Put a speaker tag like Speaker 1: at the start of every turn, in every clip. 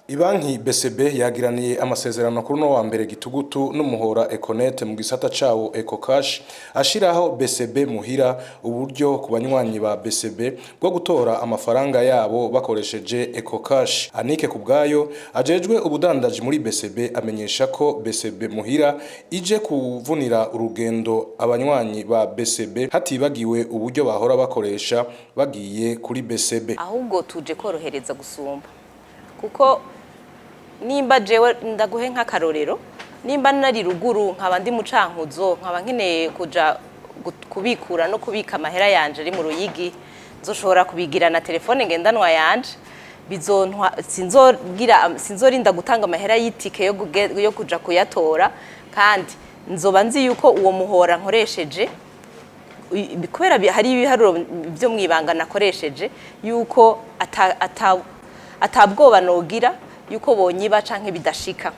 Speaker 1: Ibanki BCB yagiraniye amasezerano kuri uno wa mbere gitugutu n'umuhora Econet mu gisata cawo EcoCash, ashiraho BCB Muhira, uburyo ku banywanyi ba BCB bwo gutora amafaranga yabo bakoresheje EcoCash. Anike Kubwayo, ajejwe ubudandaji muri BCB, amenyesha ko BCB Muhira ije kuvunira urugendo abanywanyi ba BCB, hatibagiwe uburyo bahora bakoresha bagiye kuri BCB.
Speaker 2: Ahubwo tuje korohereza gusumba, kuko nimba jewe, ndaguhe nk'akarorero, nimba nari ruguru, nkaba ndi mu Cankuzo, nkaba nkeneye kuja kubikura no kubika amahera yanje ari mu Ruyigi, nzoshobora kubigira na telefone ngendanwa yanje. Bizontwa sinzogira, sinzorinda gutanga amahera y'itike yo kuja kuyatora, kandi nzoba nzi yuko uwo muhora nkoresheje, kubera hari ibiharuro byo mwibanga nakoresheje, yuko atabwoba nogira yuko bonyiba canke bidashika.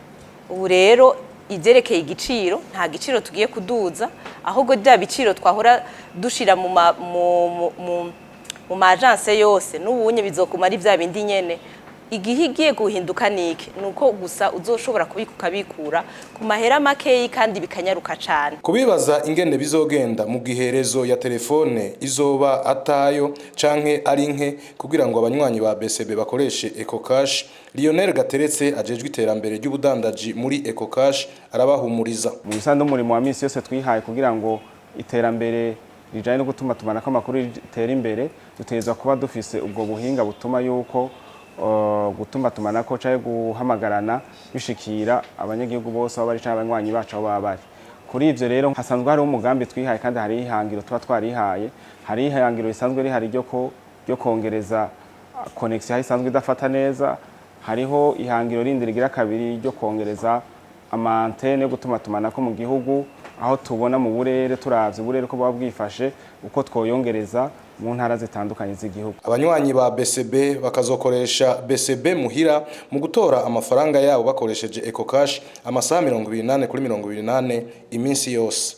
Speaker 2: Ubu rero ivyerekeye igiciro, nta giciro tugiye kuduza, ahubwo bya biciro twahora dushira mu ma agence yose n'ubunye bizokuma ari vya bindi nyene. Igihe igiye guhinduka niki? Nuko gusa uzoshobora kubika ukabikura ku mahera makeyi kandi bikanyaruka cane.
Speaker 1: Kubibaza ingene bizogenda mu gihe réseau ya telefone izoba atayo canke ari nke kugira ngo abanywanyi ba BCB bakoreshe EcoCash, Lionel Gateretse, ajejwe iterambere ry'ubudandaji muri EcoCash, arabahumuriza.
Speaker 3: Mu bisanzwe, umurimo wa misi yose twihaye kugira ngo iterambere rijanye no gutuma tumanako amakuru ritere imbere, dutegerezwa kuba dufise ubwo buhinga butuma yuko gutuma tumanako canke guhamagarana bishikira abanyagihugu bose aho bari canke abanywanyi bacu aho baba bari. Kuri ivyo rero, hasanzwe hariho umugambi twihaye, kandi hari ihangiro tuba twarihaye. Hari ihangiro risanzwe rihari ryo kongereza connexion aho isanzwe idafata neza. Hariho ihangiro rindi rigira kabiri ryo kongereza ama antennes yo gutuma tumanako mu gihugu, aho tubona mu burere, turavye uburere ko buba bwifashe, uko twoyongereza mu ntara zitandukanye z'igihugu.
Speaker 1: Abanywanyi ba BCB bakazokoresha BCB Muhira mu gutora amafaranga yabo bakoresheje EcoCash amasaha 24 kuri 24, iminsi yose.